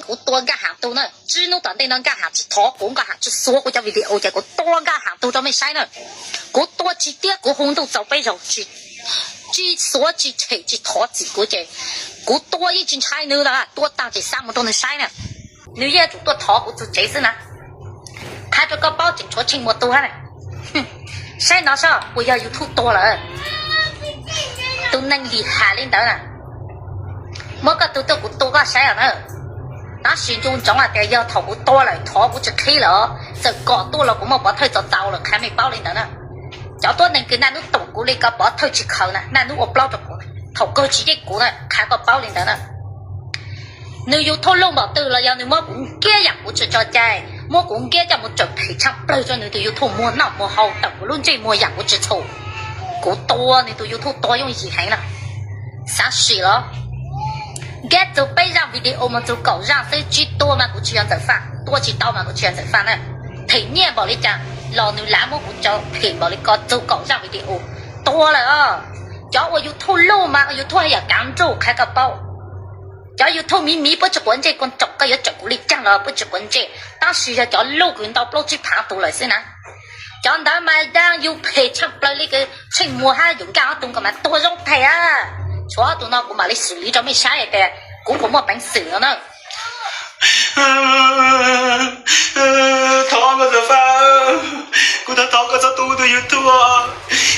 Kuv tua Nkaj Ham tug na, txij hnub tom ntej no Nkaj Ham tsis thov kuv, Nkaj Ham tsis xuav kuv cov video ces kuv tua Nkaj Ham tug rau mej saib na. Kuv tua tsis tiab, kuv hu ntuj txaus peb zaug, tsis xuav tsis them tsis thov txim kuv ces kuv tua yeej tsis ntshai nws, tua taag tsis xa mus rau nws saib na. Nws yeej yuav tsum tuaj thov kuv txug tsev xwb na. Qha rau koj paub tseem tshuav Tsheej Muas tug hab na. Saib no sab puas yog YouTube tuag lawm? Tus neeg lim ham li ntawd na, muab koj tug tuaj kuv tua koj saib os na. Tab sis ncu ntsoov hais tias yog thaum kuv tua lawm thov kuv tsis qhib lawm, txawm kom tuaj los kuv muaj pov thawj txaus txaus lawm, qha mej paub li ntawd na. Cov tuab neeg kws naj nub toom kuv li ko pov thawj tsis khaws na, naj nub ua plaub rau kuv, thaum kawg tsis yeej kuv na, qha koj paub li ntawd na. Nws YouTube luj npaum twg los yog nws muab kuv nkiab yaam kuv tsis tso cai, muab kuv nkiab coj mus tsawm phem tshaaj plawg rau nws tus YouTube muag noj muag haus tawm kuv lub ntsej muag yaam kuv tsis txhum. Kuv tua nws tus YouTube tuag yooj yim heev na. Xav sim los? Nkiab txug peb zaaj video mus txug kaum zaaj xwb, tsis tuag mas kuv tsis yog Ntxawm Faj, tua tsis tau mas kuv tsis yog Ntxawm Faj na. Phem nyiaj npaum li cas los nws lav muab kuv tso phem npaum li ko txug kaum zaaj video, tuag lawm os. Cov ua YouTube luj mas YouTube haj yam kav nruj qha koj paub. Cov YouTube miv miv puab tsis quav ntsej, kuas tsaum koj yuav tsawm kuv li caag los puab tsis quav ntsej, tab sis yog cov luj kws ntau plaub tsib phaav tug lawm xwb na. Cov ntawd mas dlaab yug phem tshaaj plawg li kws Tsheej Muas hab Yoos Nkaj ob tug ko mas tuag zoo tag a. Tshuav ob tug no kuv mam li xwm li rau mej saib tias kuv puas muaj peev xwm no na. Thov koj Ntxawm Faj, kuv thov thov koj txhob tua kuv tus YouTube os.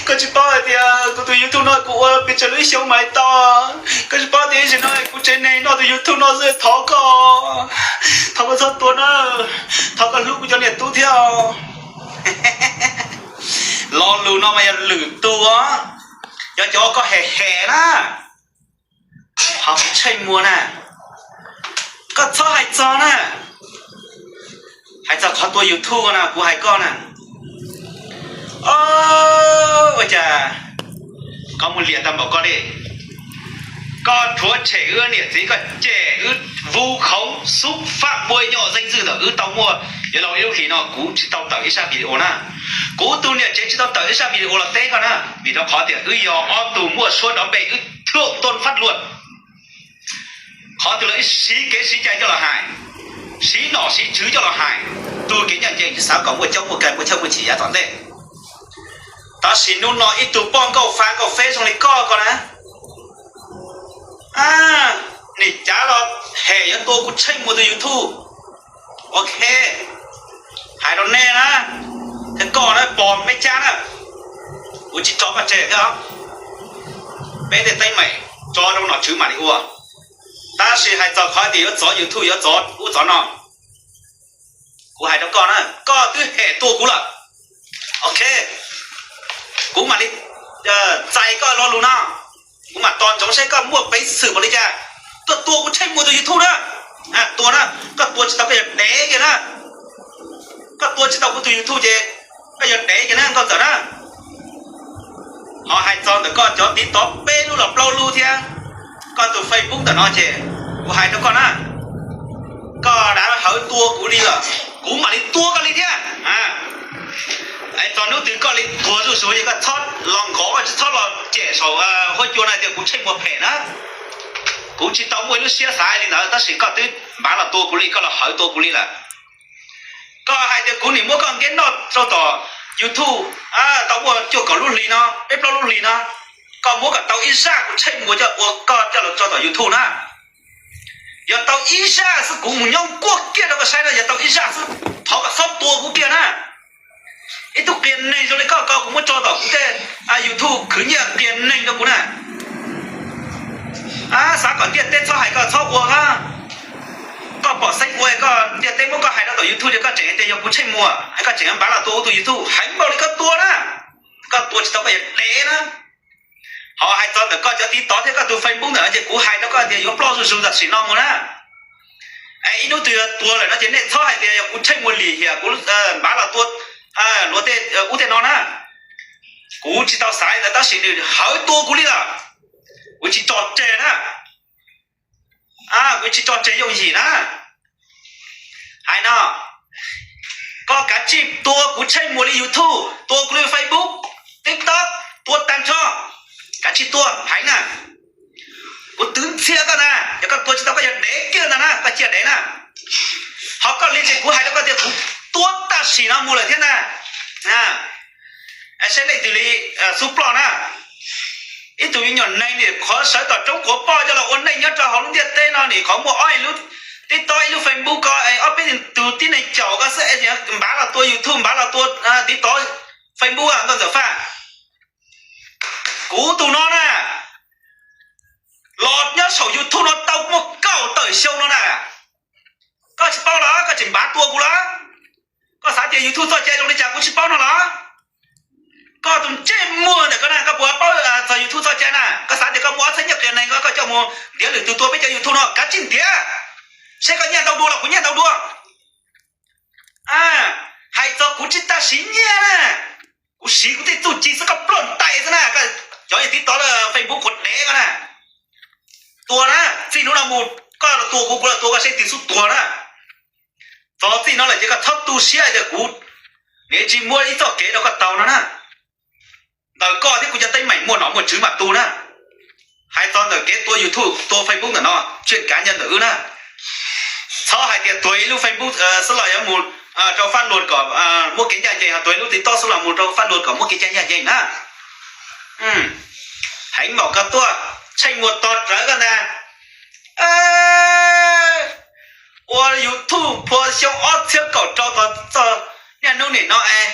Koj tsis paub hais tias kuv tus YouTube no kuv ua pes tsawg lub xyoo mas tau. Koj tsis paub tias ib sim no kuv tsev neeg noj tus YouTube no xwb, thov koj, thov koj txhob tua na. Thov koj hlub kuv cov niam tub thiab. Lo lus no mas yog lwm tus, yog cov koj hem hem na. Qhov Tsheej Muas na, koj txhob hais txog na. Hais txog qhov tua YouTube na, kuv hais koj na. Ua cas koj mus liam tag npaum koj li? Koj rhuav tshem wb niam txiv, koj cem wb vu khống xúc phạm bôi nhọ danh dự ntawm wb tau muaj yuav luag ib lub hlis no, kuv tsis tau tawm ib zaj video na. Kuv tus niam tsev tsis tau tawm ib zaj video los teb koj na, vim rau qhov tias wb yog ob tug muaj suab dov npe, wb thượng tôn pháp luật. Qhov twg los wb siv kev siv cai coj los hais, siv nom siv tswv coj los hais, tug kev ncaj ncees tsis xav kom muaj coob muaj kawg, muaj chawj muaj chim yav tom ntej. Tab sis hnub no ib tug poj nkauj fa nkauj feb zoo li koj ko na, nim cav los hem yuav tua kuv Tsheej Muas tus YouTube. Ok, hais rau nej na, thiab koj na pog Meb Cab na, kuv tsis tso koj tseg thiab. Peb tej teeb meem tso rau nom tswv mam li ua. Tab sis hais txog qhov tias yuav txov YouTube, yuav txov ub txov no, kuv hais rau koj na, koj twb hem tua kuv lawm. Ok, kuv mam li txais koj lo lus no, kuv mam tos ntsoov seb koj muaj peev xwm npaum li cas tuaj tua kuv Tsheej Muas tus YouTube na. Tua na, koj tua tsis tau koj yuav dev kiag na. Koj tua tsis tau kuv tus YouTube ces koj yuav dev kiag na Nkauj Ntxawm na. Ho hais txog ntawm koj cov TikTok peb lub los plaub lub thiab koj tus Facebook ntawm no ces kuv hais rau koj na, koj rov hawv tua kuv li lawm, kuv mam li tua koj li thiab. Txog hnub twg koj li tuag zuj zus ces koj txhob los nqov, koj tsis txhob los cem saum huab cua no tias kuv Tsheej Muas phem na. Kuv tsis tau muaj ib lub siab xav li ntawd, tab sis koj twb npav los tua kuv li, koj los hawv tua kuv li lawm. Koj hais tias kuv nim muab koj nkiab noj rau tom YouTube tau muaj cuaj kaum lub hlis no, peb plaub lub hlis no, koj muab kom tau ib zaj kuv Tsheej Muas coj ua koj coj los tso tom YouTube na. Yog tau ib zaj xwb kuv mus nyob kuaj kiag rau koj saib na, yog tau ib zaj xwb thov koj txhob tua kuv kiag na. Ib tug qias neeg zoo li koj ko kuv muab tso tom kuv tej YouTube khwv nyiaj qias neeg rau kuv na. Xav kom ntiaj teb txhob hais koj txhob ua, koj pom xeeb ua, koj ntiaj teb muab koj hais rau tom YouTube ces koj tseem tias yog kuv Tsheej Muas es koj tseem npav los tua kuv tus YouTube, heev npaum li koj tua na. Koj tua tsis tau koj yuav dev na. Ho hais txog ntawm koj cov TikTok thiab koj tus Facebook ntawm no ces kuv hais rau koj tias yuav ploj zuj zus tam sim no mus na. Es ib hnub twg tuag lawm no ces nej txhob hais tias yog kuv Tsheej Muas lim hiam kuv npav los tua luag tej ub tej no na. Kuv tsis tau xav li ntawd tab sis nws hawv tua kuv li lawm, kuv tsis tso tseg na. Kuv tsis tso tseg yooj yim na. Hais no, koj kav tsij tua kuv Tsheej Muas li YouTube, tua kuv li Facebook, TikTok, tua tag nrho, kav tsij tua heev na. Kuv twv ntxhias koj na, yog koj tua tsis tau koj yog dev kiag ntag na, koj cia dev na. tsis no mus lawm thiab na. Seb leej twg li xub ploj na. Ib tug me nyuam neeg nim qhuav sawv tom roob quav poj coj los ua neej nyob rau hauv lub ntiaj teb no nim qhuav muaj ob lub TikTok ib lub Facebook ko, ob peb tug tib neeg caum ko xwb es npav los tua YouTube, npav los tua TikTok, Facebook nkauj Ntxawm Faj. Kuv tus no na, los nyob saum YouTube no tau muaj kaum tawm xyoo no na. Koj tsis paub los koj tseem npav tua kuv los? Koj xav tias YouTube txoj cai zoo li cas kuv tsis paub no los? Koj tus ntsej muag ntawm koj na, koj puas paub txog YouTube txoj cai na? Koj xav tias koj muaj ob txhiab nyiaj qias neeg ko koj coj mus ntiav lwm tus tua peb cov YouTube no, kav tsij ntiav. Seb koj nyiaj ntau dua los kuv nyiaj ntau dua. Hais txog kuv tsis tas siv nyiaj na, kuv siv kuv tej txuj ci xwb, koj ploj ntais xwb na. Cov TikTok, Facebook qhuav dev ko na, tua na, txij hnub no mus koj los tua kuv, kuv los tua koj, seb twg xub tuag na. Txog txij no lawm ces koj txhob tu siab tias kuv niam tsis muab ib txoj kev rau koj tau no na. Ntawm koj thiab kuv cov teeb meem muaj nom muaj tswv mas tu na. Hais txog ntawm kev tua YouTube tua Facebook ntawm no, tswj kav nyob ntawm wb na. Txhob hais tias tuag ib lub Facebook xwb los yuav mus rau fab luag kom muaj kev ncaj ncees, ho tuag ib lub TikTok xwb los mus rau fab luag kom muaj kev cai ncaj ncees na. Heev npaum koj tuaj, Tsheej Muas tog rawv koj ntag. Ua YouTube phua xyoo ob txhiab kaum rau txog niaj hnub nim no es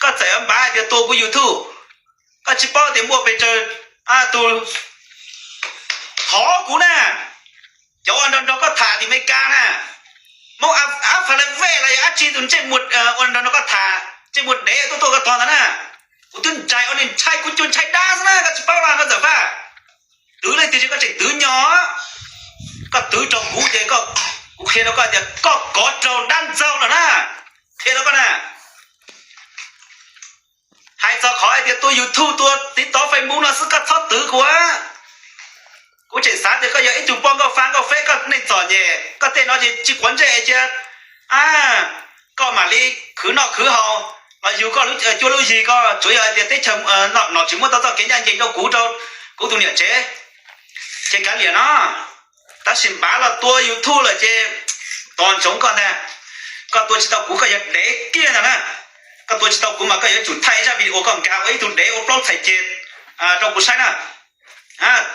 koj txawm yuav npav hais tias tua kuv YouTube. Koj tsis paub tias muaj pes tsawg tus thov kuv na, cov uas nrog nrog koj tham tim Amelikas na, Hmoob Af Fas Las Vej los yog dab tsi tus ntsej muag uas nrog nrog koj tham, ntsej muag dev tuaj tuaj koj tog ntawd na. Kuv twb ntsais ua niag ntshai, kuv cuag ntshai dab xwb na, koj tsis paub los Nkauj Ntxawm Faj. Twv leej twg tsis koj tseem twv nyo, koj twv rau kuv ces kuv qhia rau koj tias koj kov raug dab ntxaug lawm na, qhia rau koj na. Hais txog qhov hais tias tua YouTube tua TikTok Facebook no xwb koj txhob twv kuv. Kuv tseem xav tias koj yog ib tug poj nkauj fab nkauj feb, koj neej txom nyem, koj tej no ces tsis quav ntsej cia koj mam li khwv noj khwv haus los yug koj lub cuab lub yig ko. Tsuav yog hais tias teb chaws nom tswv muab tau txoj kev ncaj ncees rau kuv, rau kuv tus niam tsev, ces kav liam no. Tab sis npav los tua YouTube lawm ces tos ntsoov koj ntag. Koj tua tsis tau kuv koj yuav dev kiag ntag na. Koj tua tsis tau kuv mas koj yuav tsum thaij zaj video koj nkag ua ib tug dev ua plaub txhais ceg rau kuv saib na.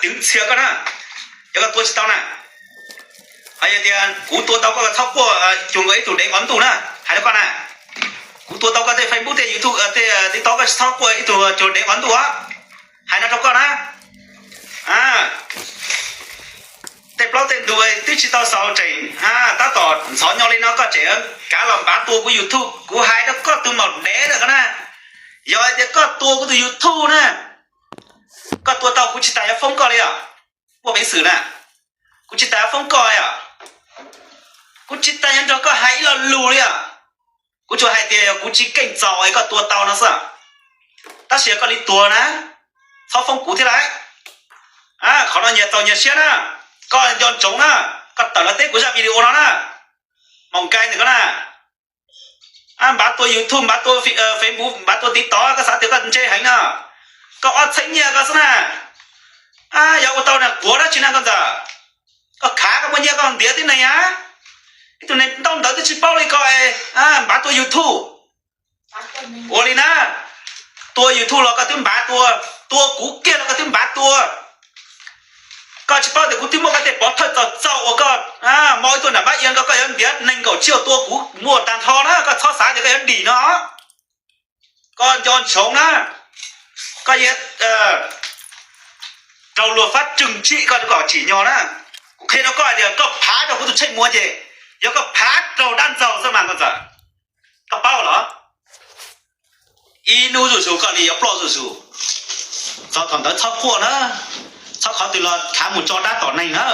Twv ntxhias koj na, yog koj tua tsis tau na. Hais tias kuv tua tau koj txhob quaj cuag nkaus ib tug dev qhov ntuj na, hais rau koj na. Kuv tua tau koj tej Facebook tej YouTube tej TikTok koj txhob quaj ib tug cuag dev qhov ntuj os, hais no rau koj na. Tej plaub tej ntug twb tsis tau xaus tseem tab tom ntxhov nyo li no koj tseem kav los npav tua kuv YouTube. Kuv hais rau koj tus maum dev lawm ko na, yog hais tias koj tua kuv tus YouTube na, koj tua tau kuv tsis tas yuav foob koj li os. Muaj peev xwm na, kuv tsis tas yuav foob koj li os. Kuv tsis tas yuav nrog koj hais ib lo lus li os. Kuv tsuas hais tias yog kuv tsis keej txaus es koj tua tau no xwb. Tab sis yog koj li tuag na, txhob foob kuv thiab lauj. Qhov no nyias txaus nyias siab na. Koj nco ntsoov na, koj tawm los teb kuv zaj video no na. Maum nkai ntawm koj na, npav tua YouTube, npav tua Facebook, npav tua TikTok, koj xav tias koj ntse heev no. Koj ob txhiab nyiaj koj xwb na. Yog ua tau na quav dab tsi na koj ntxawm. Koj khav koj muaj nyiaj koj ntiav tib neeg a. Ib tug neeg ntaub ntawv twb tsis paub li koj, npav tua YouTube. Ua li na, tua YouTube los koj twb npav tua, tua kuv kiag los koj twb npav tua. Koj tsis paub tias kuv twb muaj koj tej pov thawj txaus txaus uas koj mob ib tug nram npab ia ko, koj yuav ntiav nees nkaum tsiaj tua kuv muaj tag nrho na, koj txhob xav tias koj yuav dim no. Koj nco ntsoov na, koj yuav raug luag fab tswm tsim koj kom tsim nyog na. Kuv qhia rau koj hais tias koj phav rau kuv tus Tsheej Muas ces yog koj phav raug dab ntxaug xwb mas koj txawm, koj paub los? Ib hnub zuj zus koj li yuav ploj zuj zus. Txog thaum ntawd txhob quaj na, txhob qhov twg los khav mus tso dab tom neeg na.